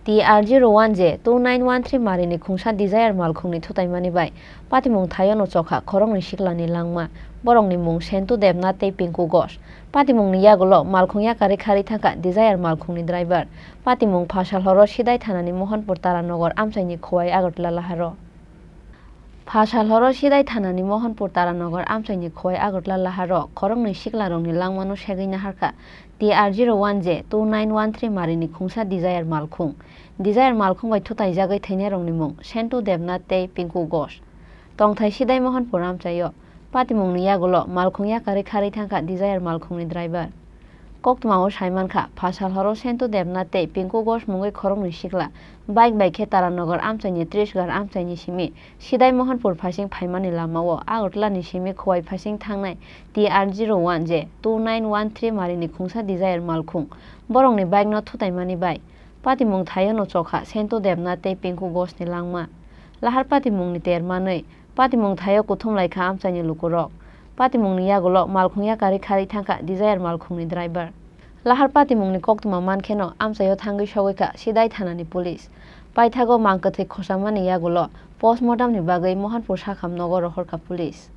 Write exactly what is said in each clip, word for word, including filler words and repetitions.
T R zero one J two nine one three marini khungsa Desire malkhungni thutaimani bai patimung thaio no chokha khoroknwi siklani langma. Borokni mung Sentu Debnath tei Pinku Ghosh. Patimungni yagulo malkhung yakarwi kharwi thangkha Desire malkhungni driver. Patimung Phasalhoro Sidai thanani Mohanpur Taranagar amchaini Khowai Agartala laharo. Phasalhoro Sidai thanani Mohanpur Taranagar amchaini Khowai Agartala laharo khoroknwi siklarokni langmano segwi naharkha T R zero one J two nine one three marini khungsa Desire malkhung. Desire malkhung bai thutaijagwi thwinairokni mung Sentu Debnath tei Pinku Ghosh. Tongthai Sidai Mohanpur amchaio patimungni yagulo malkhung yakarwi kharwi thangkha Desire malkhungni driver. Koktwmao saimankha, Phasalhoro Sentu Debnath tei Pinku Ghosh mungwi khoroknwi sikla bike bai khe Taranagar amchaini Tris gar amchaini simi Sidai Mohanpur phaising phaimani lamao Agartalani simi Khowai phaising thangnai T R zero one J two nine one three marini khungsa Desire malkhung borokni bike no thutaimani bai patimung thaio no chokha Sentu Debnath tei Pinku Ghoshni langma. Lahar patimungni ter manwi patimung thaio kuthum laikha amchaini lukurok. Patimungni yagulo malkhung yakarwi kharwi thangkha Desire malkhungni driver. Lahar patimungni koktwma mankheno amchaio thangwi sogwikha Sidai thanani police. Paithago mang kwthwi khosamani yagulo postmortemni bagwi Mohanpur sakham nogo rohorkha police.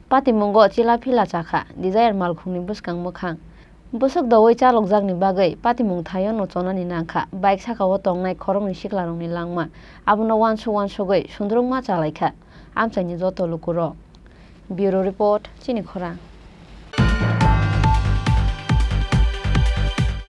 Patimungo chila phila chakha Desire malkhungni bwskang mwkhang. Bwswk doui chalokjakni bagwi patimung thaio no chonani nangkha bike sakao tongnai khoroknwi siklarokni langma. Abono uansuk uansugwi sundrukma chalaikha amchaini joto lukurok. Bureau Report, Chini Khorang.